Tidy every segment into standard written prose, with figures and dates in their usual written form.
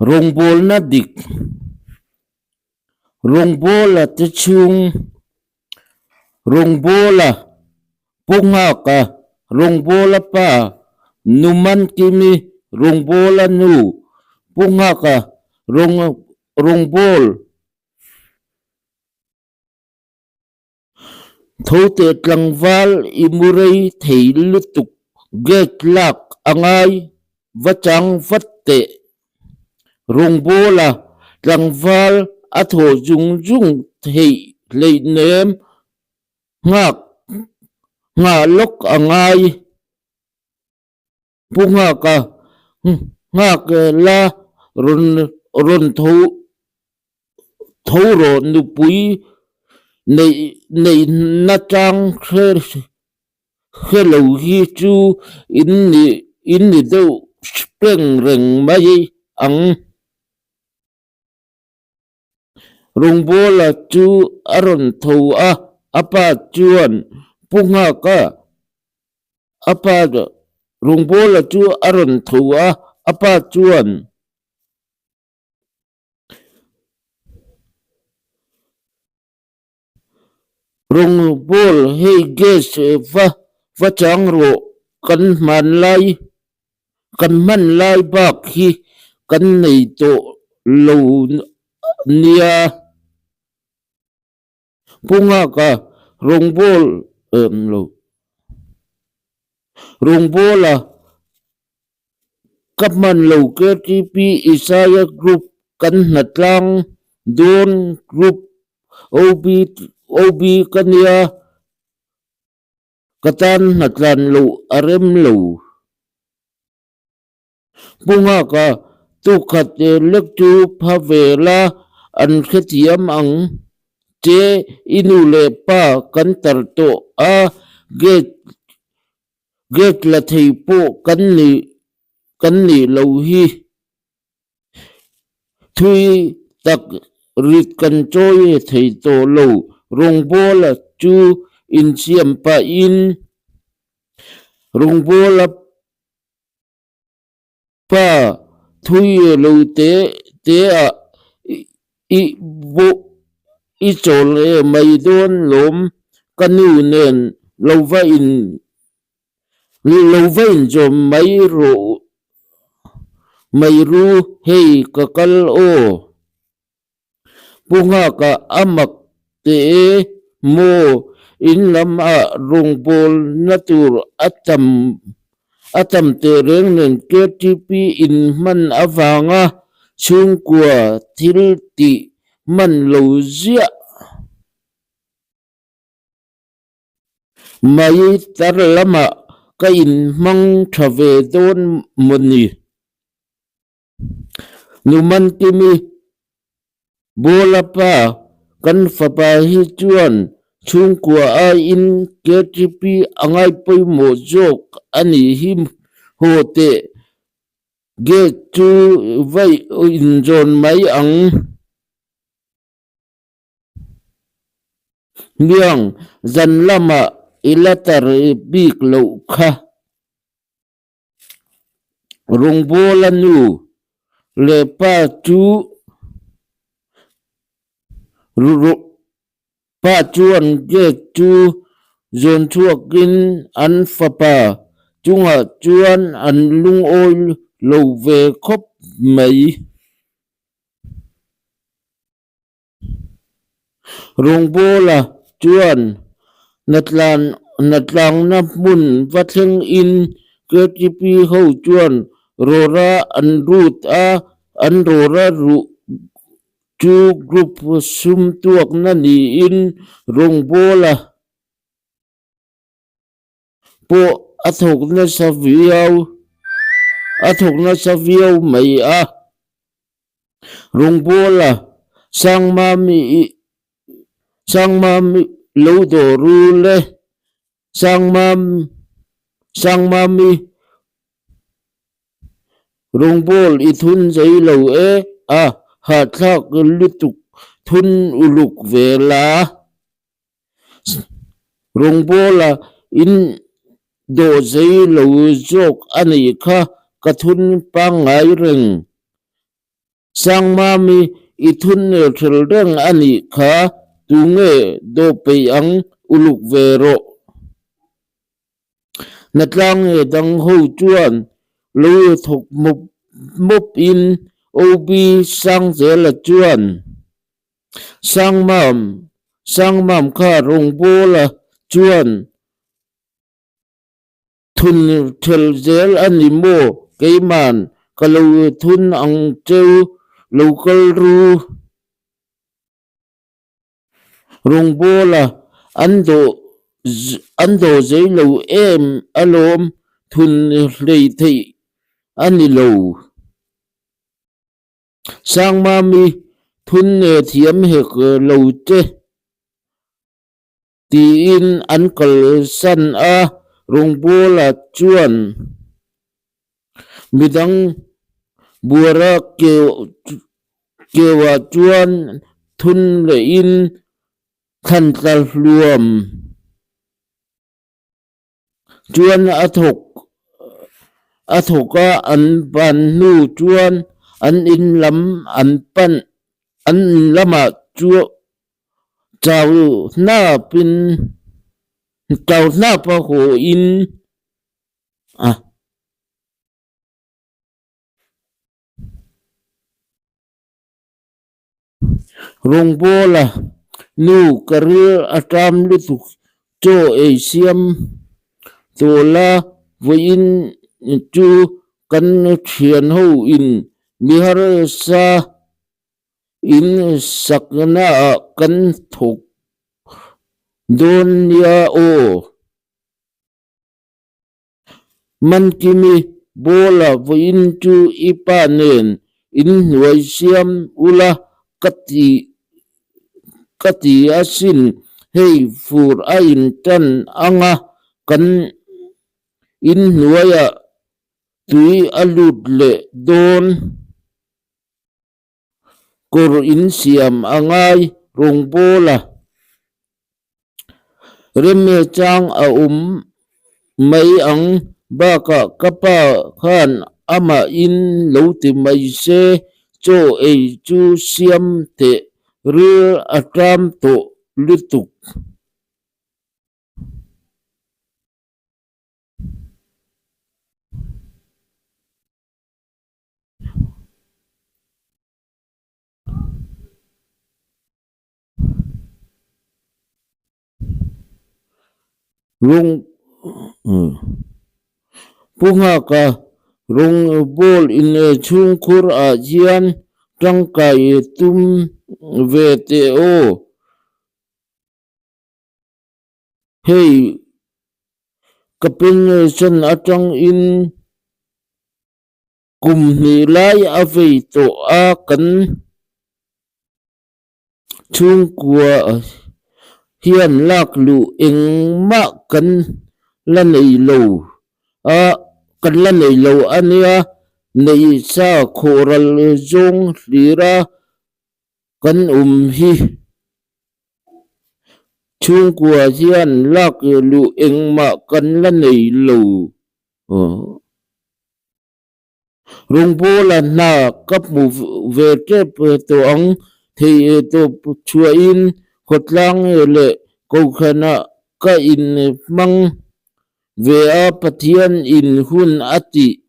Rawngbawlna dik, Rawngbawla te chhung, Rawngbawla Pu Nghaka, Rawngbawla pa, Nu Mankimi, Rawngbawla nu, Pu Nghaka, Rawngbâwl. Tho teh tlangval i mu rei thei lutuk gate lak a ngai va chang vat teh. Rawngbawla tlangval a thaw zung zung theih hleihnem nghak nghah lawk a ngai. Pu Nghaka nghak la rawn rawn tho tho rawh nupui neih neih nachang hre hre lo hi chu in ni in ni deuh peng reng mai ang. Rawngbawla chu a rawn tho a, a pa chuan Pu Nghaka a pa Rawngbawla chu a rawn tho a, a pa chuan Rawngbâwl hei gas va va chang rawh kan hman lai kan hman lai bak hi kan nei tawh lo nia. Pu Nghaka rawngbâwl em lo rawngbâwla ka hman lo KTP Isaiah Group kan hnatlang dawn group OB OB ka nia, ka tan hnatlan loh a rem lo. Pu Nghaka tukhat lek chu pha ve la an hrethiam ang che i nu leh pa kan tar tawh a, gate gate la thei pawh kan ni kan nih loh hi. Thui tak rit kan chawi thei tawh lo. Rawngbawla chu insiam pahin rawngbawla pa thui lo te te ah i bawh i chawl e mai dawn lawm ka nu nen lo va in Lo va inzawm mai rawh mai ru hei ka kal aw. Pu Nghaka a mak teh e maw in lam ah rawngbâwl na tur a tam a tam teh reng nen KTP in hman avanga chhungkua thil tih hman lo ziah. Mai tar lamah ka inhmang tha ve dawn mawni? Nu Mankimi, Bawla pa, kan fapa hi chuan chhungkua aiin KTP a ngai pawimawh zawk a nih hi haw teh gate chu vaih inzawn mai ang. Hmiang, zan lamah i la tar bik loh kha. Rawngbawla nu leh pa chu pa chuan gate chu zawn chhuakin an fapa chungah chuan an lungawi lo ve khawp mai. Rawngbawla chuan hnatlan hnatlangna hmun va thleng in KTP ho chuan rawra an rut a, an rawra ruh chu group sum tuakna niin Rawngbawla pawh a thawk nasa viau a thawk nasa viau mai a. Rawngbawla Sangmami Sangmami lo dawh rul e Sangmam Sangmami Rawngbâwl i thun zei lo e a hahthlâk lutuk thun uluk ve la. Rawngbawla in dawh zei lo zawk a nih kha ka thun pangngai reng. Sangmami i thun hrel reng a nih kha, tunge dawh peih ang uluk ve rawh. Hnatlang dang ho chuan lo thawk mawp mawp in OB Sangzela chuan Sangmam Sangmam kha rawngbawla chuan Thun ṭhel zel a ni maw? Keiman ka lo thun ang cheu, lo kal ru. Rawngbawla an dawh an dawh zei lo em alawm, thun hlei theih a ni lo. Sangmami thun thiam hek lo che. Tiin an kalsan a, Rawngbawla chuan midang buara keuah chuan thun lehin thlan tla hluam chuan a thawk a thawk a, an ban hnu chuan an in lam an pan an in lamah chuan Chau hnapin chau hnap a haw in a. Rawngbawla nu ka ril a ṭam lutuk chaw ei siam tawh la vawiin chu kan ṭhian ho in mi harsa In saknaah kan thawk dawn nia aw. Mankimi bawla vawiin chu i pa nen inhnuai siam ula ka ti ka ti asin, hei fur a intan anga kan inhnuaiah tui a lut leh dawn. Kawr in siam a ngai rawngbawla reme chang a awm mai ang bakah ka pa khan amah in lo ti mai se chaw ei chu siam teh ril a ṭam tawh lutuk. Rawng Pu Nghaka rawng bawl in chhungkhur ah hian tangkai tum ve teh aw. Hei ka pension atangin Kum hnih lai a vei tawh a kan chhungkua hian lak luh engmah kan la nei lo a kan la nei lo a nia neih sa khawhral zawng hlir a kan awm hi. Chhungkua hian lak luh engmah kan la nei lo. Rawngbawla hna ka hmu ve tep tawh ang thei tawp chhuahin khawtlang leh kohhranah ka inhmang ve a Pathian in hun a tih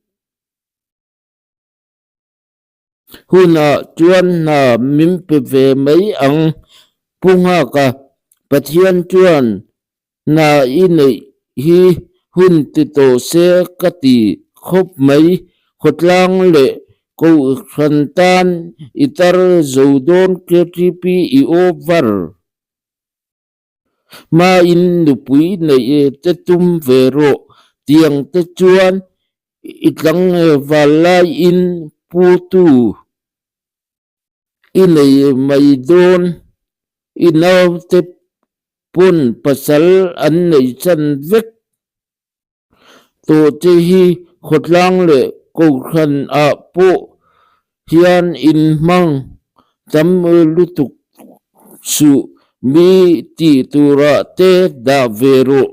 hunah chuan hna min pe ve mai ang Pu Nghaka Pathian chuan Hna i neih hi hun ti tawh se ka ti khawp mai. Khawtlang leh Kohhran tan i tar zo dawn KTP i over. Hmain nupui neih te tum ve rawh tiang te chuan i tlangval laiin pu tu. I nei mai dawn, i naute pawn pasal an neih chan vek tawh che hi khawtlang leh kohhran ah pawh hian in hmang tam lutuk suh mi tih turah te dah ve rawh.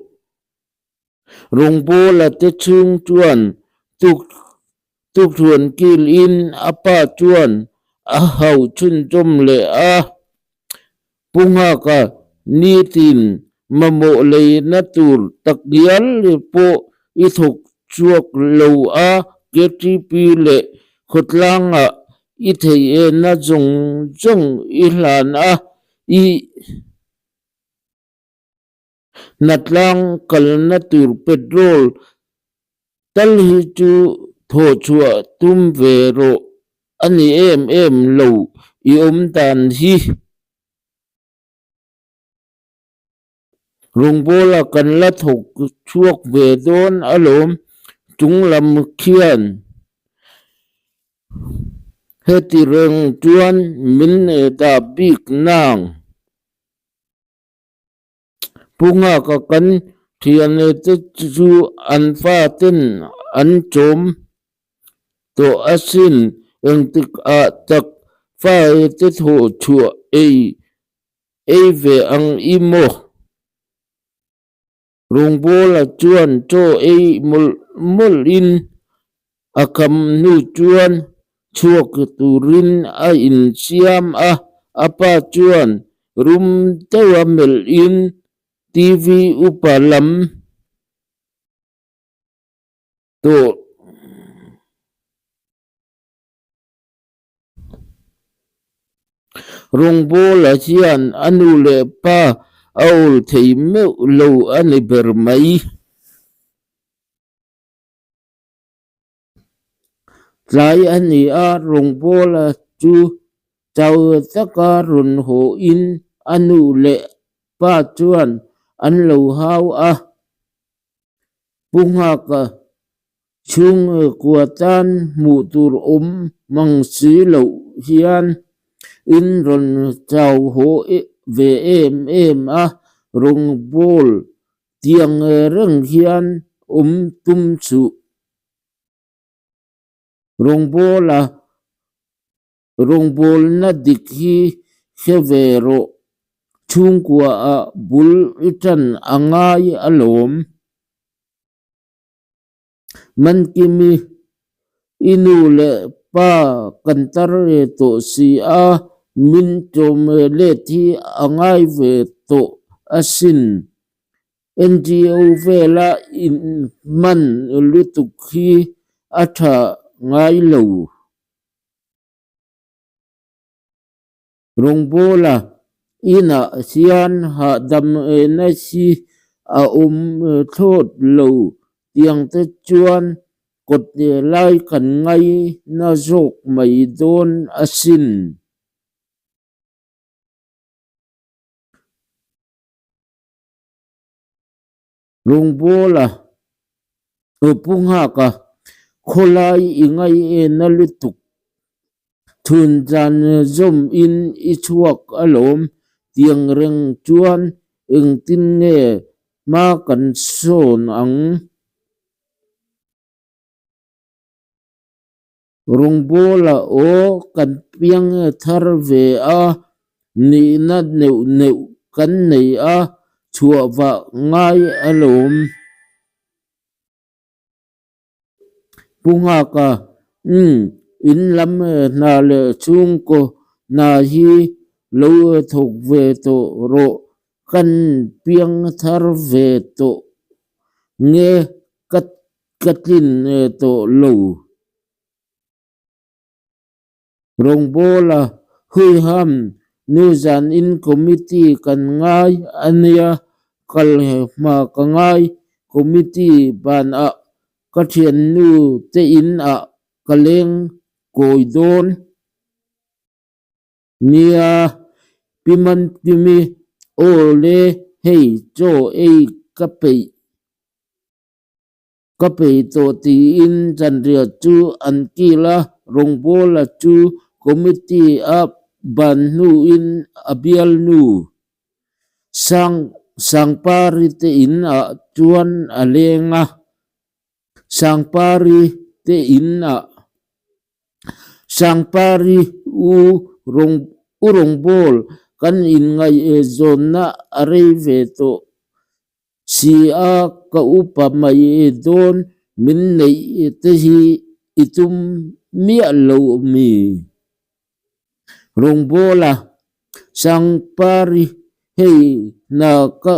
Rawngbawla te chhung chuan tuk tukthuan kil in a pa chuan a hauh chhunchawm leh a. Pu Nghaka nitin mamawh leina tur takngial pawh i thawk chhuak lo a, KTP leh khawtlangah i theihna zawng zawng i hlan a, i hnatlang kalna tur petrol tal hi chu thawh chhuah tum ve rawh a ni em em lo i awm dan hi. Rawngbawla kan la thawk chhuak ve dawn alawm chung lam khian heti reng chuan min dah bik nang. Pu Nghaka kan thiante chu an faten an chawm tawh asin, engtik ah tak fate thawh chhuah ei ei ve ang i maw? Rawngbawla chuan chaw ei mawlh mawlh in a kham hnu chuan chhuak turin a insiam a, a pa chuan rum deuha melh in TV upa lam tawh. Rawngbawla hian a nu leh pa a awl thei meuh lo a ni ber mai. Tlai a ni a, Rawngbawla chu chau taka rawn hawhin a nu leh pa chuan an lo hau a. Pu Nghaka chhungkua tan hmuh tur awm mang si loh hian in rawn chau haw ve em em a, rawngbawl tiang reng hian awm tum suh. Rawngbawla Rawngbawlna dik hi hre ve rawh, chhungkuaah bul i tan a ngai alawm. Mankimi, i nu leh pa kan tar ve tawh si a, min tlawm let hi a ngai ve tawh asin. NGO vela inhman lutuk hi a tha ngai lo. Rawngbawla inah hian hahdam na hi a awm thlawt lo tiang te chuan kawt lai kan ngaina zawk mai dawn asin. Rawngbawla Pu Nghaka khawlai i ngaihna lutuk thun dan zawm in i chhuak alawm tiang reng chuan engtin nge hma kan sawn ang? Rawngbawla aw kan piang thar ve a, nihna neuh neuh kan nei a, chhuah vah ngai alawm. Pu Nghaka, Umm, in lam hna leh chhungkaw hna hi lo thawk ve tawh rawh, kan piang thar ve tawh nge ka Ka tlin tawh lo. Rawngbawla Huiham nizan in committee kan ngai a nia, kal hma ka ngai. Committee banah ka thiannu te in ah ka leng kawi dawn. Nia, Pi Mankimi, aw le hei chaw ei ka peih. Ka peih tawh tiin zanriah chu an kil a, rawngbawla chu committee a ban hnuin a bialnu Sang Sangpari te in ah chuan a leng a, Sangpari te in ah Sangpari u rawng u rawngbâwl kan inngaihzawnna a rei ve tawh Si a ka upa mai dawn min neih te hi i tum miah lo mi? Rawngbawla Sangpari hei hna ka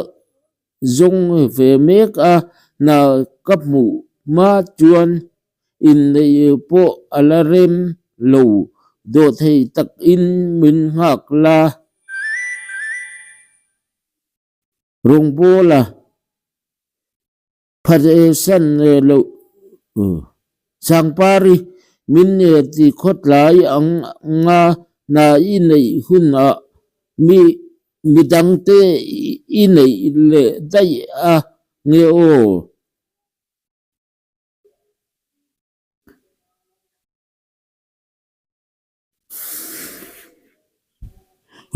zawng ve mek a, hna ka hmuh hma chuan inneih pawh a la rem lo dawhthei takin min nghak la. Rawngbawla Phatsan loh Sangpari min ti khawtlai ang nga hna i neih hunah mi midangte i neih leh daih a nge aw?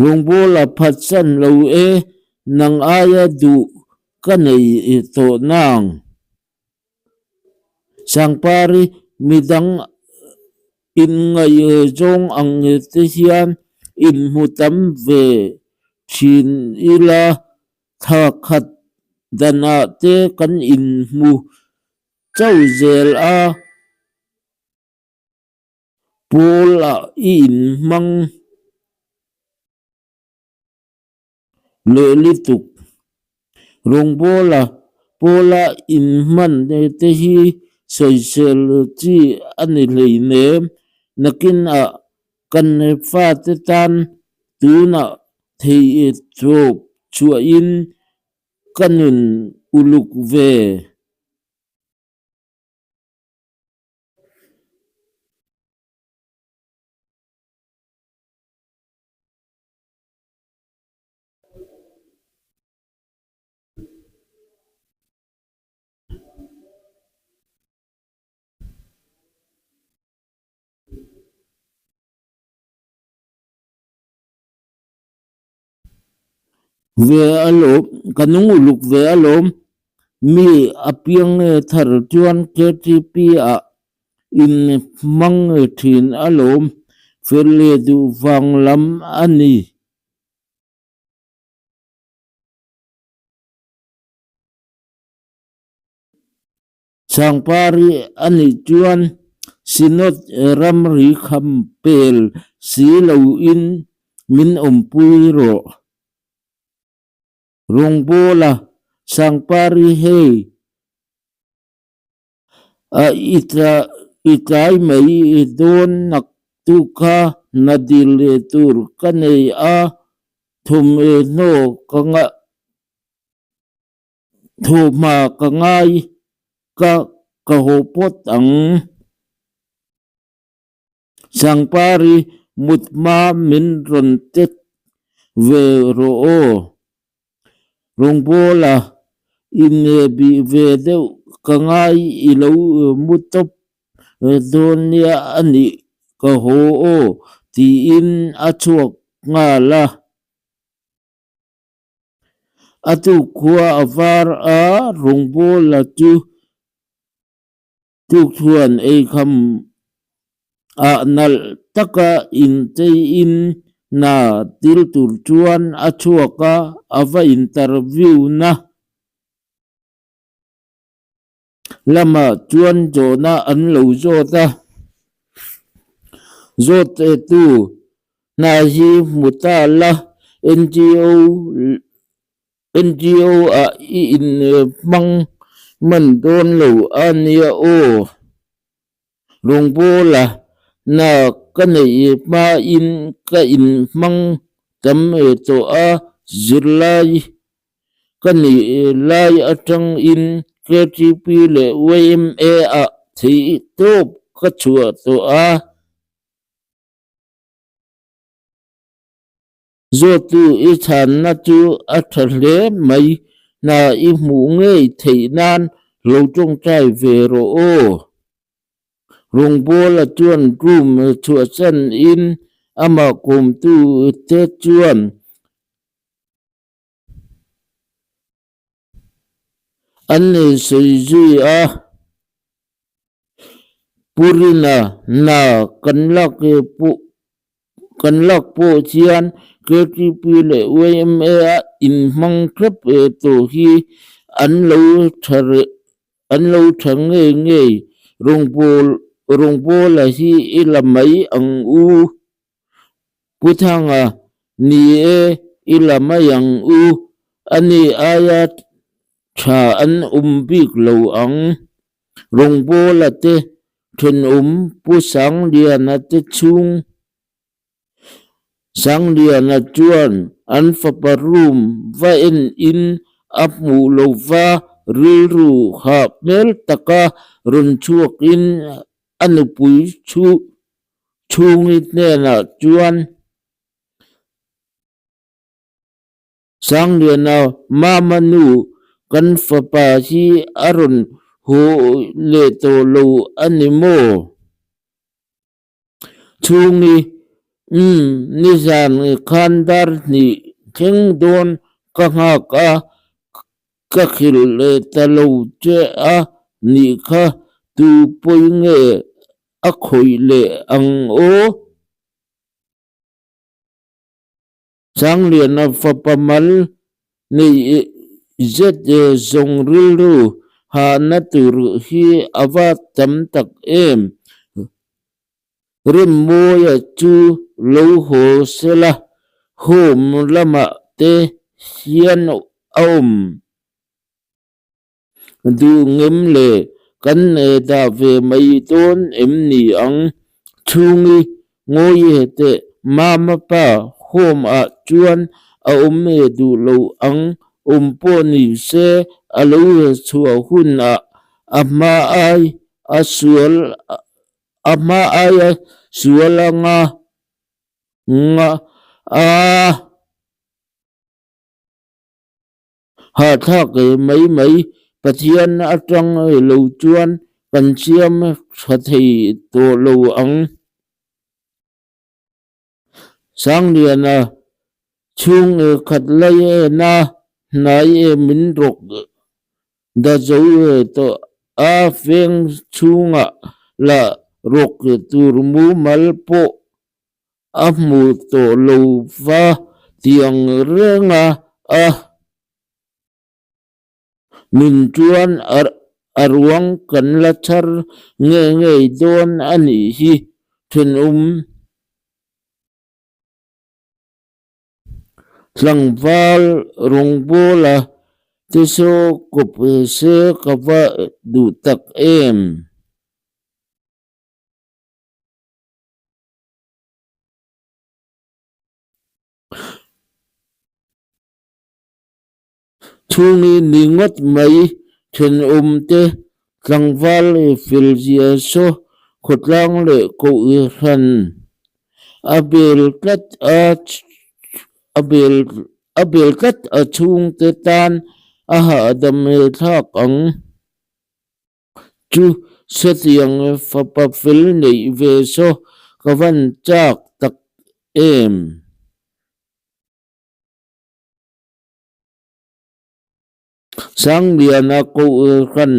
Rawngbâwl a phatsan lo e, nang aia duh ka nei tawh nang. Sangpari midang inngaihzawng ang te hian inhmu tam ve thin ila, thla khat danah te kan inhmu chauh zel a. Pawl-ah i inhmang leh lutuk. Rawngbawla pawla inhman te hi sawisel chi a ni hleinem. Nakinah kan fate tan tunah theihtawp chhuahin ka nun uluk ve. Ve alawm, ka nung uluk ve alawm. Mi a piang thar chuan KTP ah in hmang thin alawm. Fel leh duh vang lam a ni. Sangpari a nih chuan Synod ramri kham pel si loin min awmpui rawh. Rawngbawla Sangpari hei a i tlai mai dawn nak tu kha hna dil leh tur ka nei a, thawmhnaw ka ngah. Thawhhma ka ngai ka ka haw phawt ang. Sangpari mut hma min rawn tet ve rawh aw. Rawngbawla inbih ve deuh ka ngai i lo mu tawp dawn nia a nih ka haw aw tiin a chhuak nghal a. A tukkhua a var a, rawngbawla chu tukchhuan eikham ah nalh taka incheiin hna dil tur chuan a chhuak a, a va interview na lamah chuan zawhna an lo zawt a, zawt tu hna hi hmu ta la NGO NGO ah i inhmang hman dawn lo a nia aw. Rawngbawla hna ka neih hmain ka inhmang tam tawh a, zirlai Ka nih lai atangin KTP leh YMA ah theih tawp ka chhuah tawh a. Zawttu i chhanna chu a tha hle mai, hna i hmuh ngei theih nan lo tawngtai ve rawh aw. Rawngbawla chuan room chhuahsan in amah kawmtu te chuan An insawi zui a, Pu Rina hna kan lak pawh kan lak pawh hian KTP leh YMA a inhmang hrep tawh hi an lo tha reh an lo tha ngei ngei rawngbawla hi i la mai ang u. Pu Thanga, Ni e, i la mai ang u, ani aia tha an awm bik lo ang. Rawngbawla te thenawm Pu Sangliana te chhung Sangliana chuan an fapa room va en in a hmuh lo va, rilru hah hmel taka rawn chhuak in a nupui chhungi hnenah chuan Sangliana mama nu kan fapa hi a rawn haw leh tawh lo a ni maw? Chhungi, Umm, nizan khan dar hnih thleng dawn ka nghak a, ka hrilh leh ta lo che a nih kha, tu pawi nge a khawih leh ang aw? Sangliana fapa mal neih zet zawng rilru hahna tur hi a va tam tak em. Remmawia chu lo haw sela home lamah te hian a awm. Duh ngem le kan dah ve mai dawn em ni ang? Chhungi ngawi teh Mama pa home ah chuan a awm e duh lo ang, awm pawh ni se a lo chhuah hun ah a hma ai a sual a hma ai a sual anga nga a. Hahthlak mai mai Pathian atang lo chuan kan siam tha thei tawh lo ang. Sangliana chhung khat lai ena hnai min rawk da zo tawh a veng chhungah lah rawk tur mumal pawh A hmu tawh lo va tiang reng a, a nun chuan a ruang kan la chhar ngei ngei dawn a nih hi thenawm tlangval rawngbawla te saw kawp se ka va duh tak em. Chhungi ni ngawt mai thenawmte tlangval fel zia saw khawtlang leh kohhran a bel tlat a a bel a bel tlat a chhungte tan a hahdam thlak ang. Chu setiang fapa fel neih ve saw ka van chak tak em? Sangliana Kohhran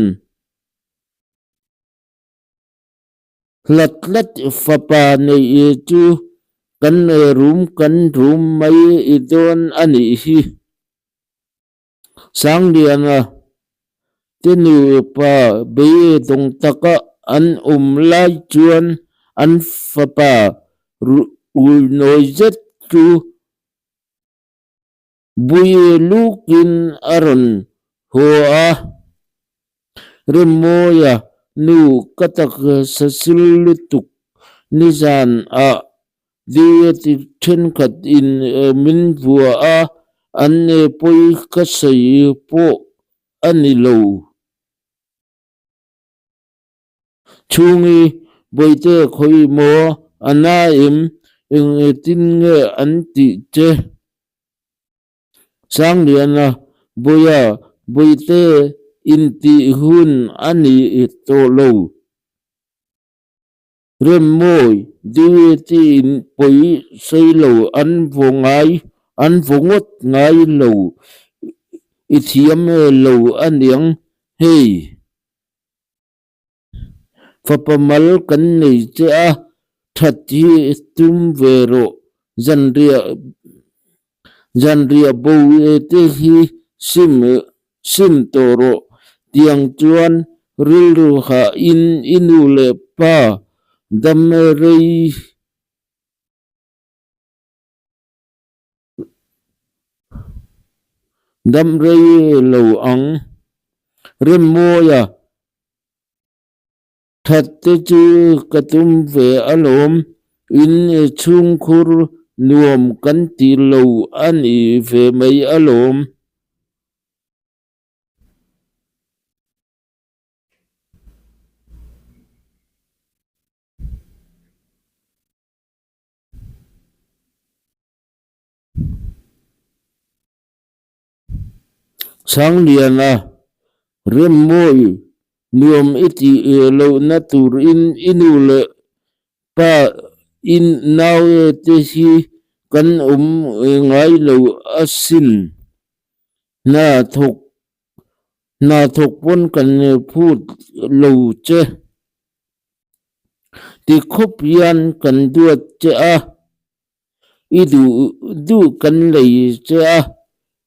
hlat tlat fapa neih chu kan rum kan rum mai dawn a nih hi. Sangliana te nupa beidawng taka an awm lai chuan an fapa ruihnawi zet chu bui lukin a rawn haw a. Remmawia nu ka taksa sil lutuk nizan ah Diet thenkhat in min vua a, an pawi ka sawi pawh a ni lo. Chhungi bawihte khawi maw a na em, engtin nge an tih che? Sangliana Bawia bawihte intih hun a ni tawh lo. Remmawi duty in pawi sawi lo an vaw ngai an vaw ngawt ngai lo i thiam lo aniang hei. Fapa mal kan nei che a that hi tum ve rawh zanriah zanriah bo te hi sim Sim tawh rawh, tiang chuan rilru hah in i nu leh pa dam rei. Dam rei lo ang. Remmawia that te chu ka tum ve alawm, in chhungkhur nuam kan ti lo a ni ve mai alawm. Sangliana Remmawi nuam i tih lohna turin i nu leh pa in nau te hi kan awm ngai lo asin. Hna thawk hna thawk pawn kan phut lo che. Ti khawp hian kan duat che a. I duh duh kan lei che a,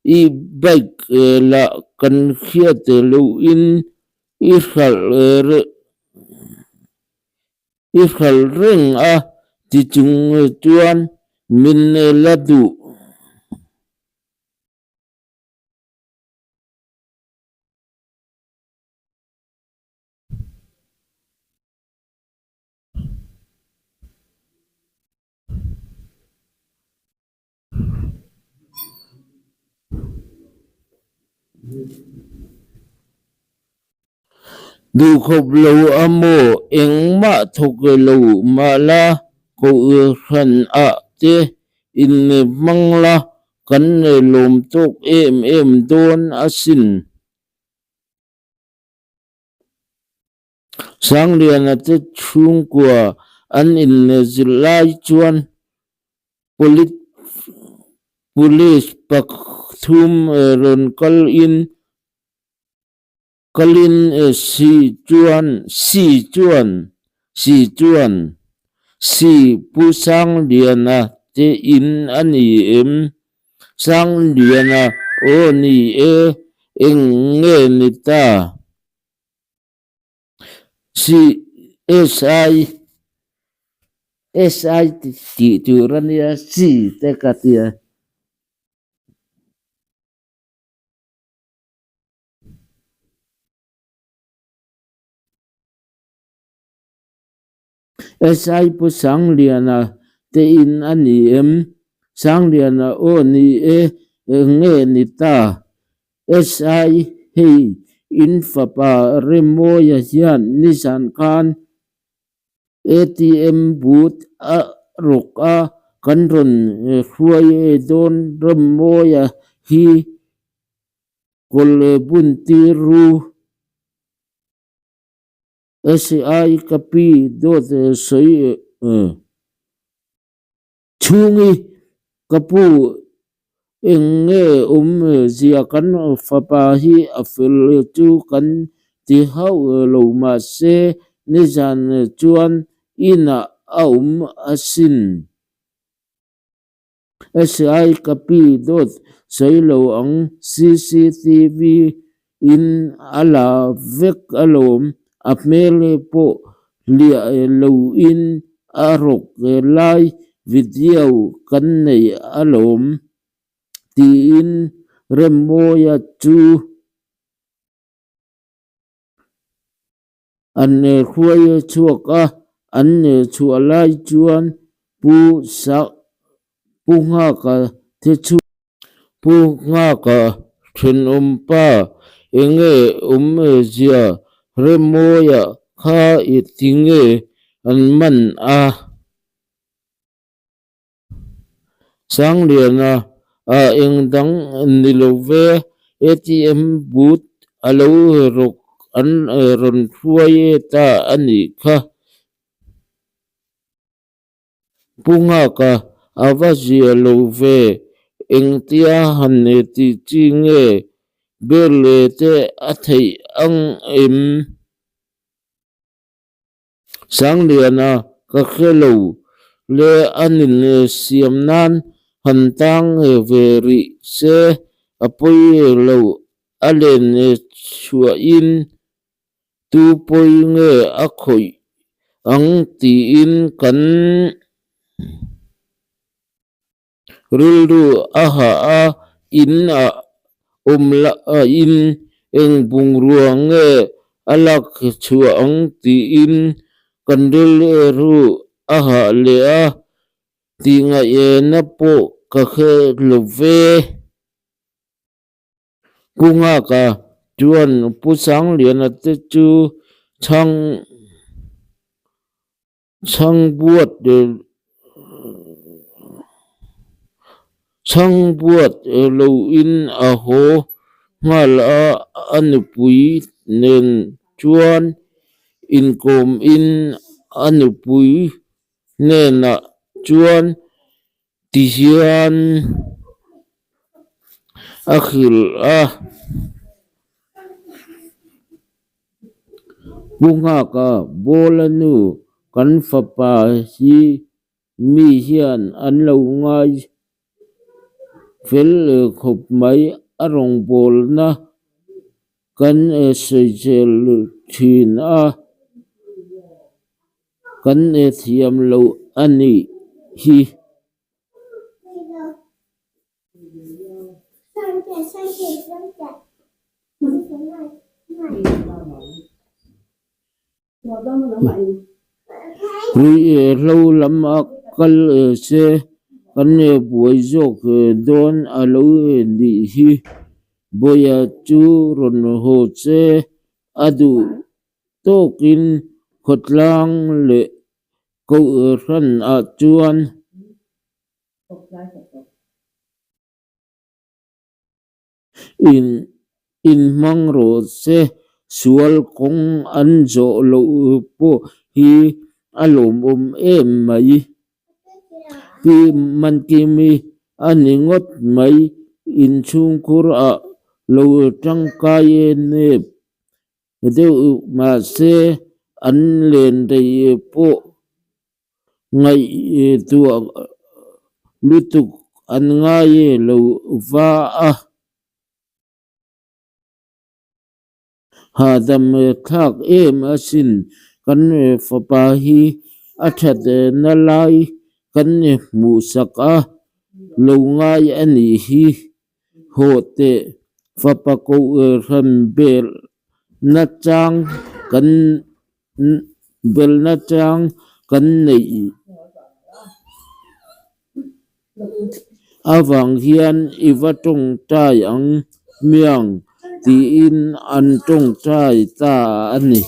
i bike lah kan hriat lohin i hralh reng a ti chung chuan min la duh. Duhkhawp lo a maw engmah thawk lo mah la kohhran ah te in hmang la kan lawm tawk em em dawn asin. Sangliana te chhungkua an inzilh lai chuan Police pathum rawn kal in kalin si chuan si chuan si chuan si Pu Sangliana te in a ni em? Sangliana aw ni e, eng nge ni ta? CSI SI tih tur a nia C te ka tia. SI Pu Sangliana te in a ni em? Sangliana aw ni e, eng nge ni ta? SI Hei in fapa Remawia hian nizan khan ATM booth a rawk a, kan rawn hruai dawn Remawia hi kawl bun tir ru. SI ka pi dawt sawi chhungi ka pu eng nge awm zia kan fapa hi a fel chu kan ti hauh lo mahse nizan chuan inah a awm asin. SI ka pi dawt sawi lo ang cctv in a la vek alawm, a hmel pawh hliah lo in a rawk lai video kan nei alawm tiin Remmawia chu An hruai chhuak a, an chhuah lai chuan Pu Pu Nghaka te chu. Pu Nghaka thenawm pa enge awm zia Remawia kha i ti nge an man a? Sangliana ah eng dang ni lo ve, ATM booth a lo rawk an rawn hruai ta a nih kha. Pu Nghaka a va zia lo ve, engtia han tih chi nge bel te a theih ang em? Sangliana ka hre lo le a nin siam nan han tang ve rih se a pawi lo a len chhuahin tu pawi nge a khawih ang tiin kan rilru a hah a, in ah. awm laiin eng bungrua nge a lak chhuah ang tiin kan rilru a hah leh a, tihngaihna pawh ka hre lo ve. Pu Nghaka chuan Pu Sangliana te chu chhang Chhangbuat loin a haw nghal a, a nupui nen chuan inkawmin a nupui hnenah chuan ti hian a hrilh a. Pu Nghaka Bawla nu kan fapa hi mi hian an lo ngai fel khawp mai, a rawngbawlna kan sawichel thin a, kan thiam loh a nih hi. Ruihhlo lama kal se kan buai zawk dawn a lo nih hi. Bawia chu rawn haw che a duh tawkin khawtlang leh kohhranah chuan Inhmang rawh se, sual kawng an zawh loh pawh hi a lawmawm em mai. Pi Mankimi a ni ngawt mai, inchhungkhur ah lo tangkai nep deuh mahse an len rei pawh Ngaihtuah lutuk an ngai lo va a, hahdam thlak em asin. Kan fapa hi a thatna lai kan hmuhsak a lo ngai a nih hi. Haw teh fapa kohhran belhna chang kan Belhna chang kan neih avang hian i va tawngtai ang hmiang tiin an tawngtai ta a ni.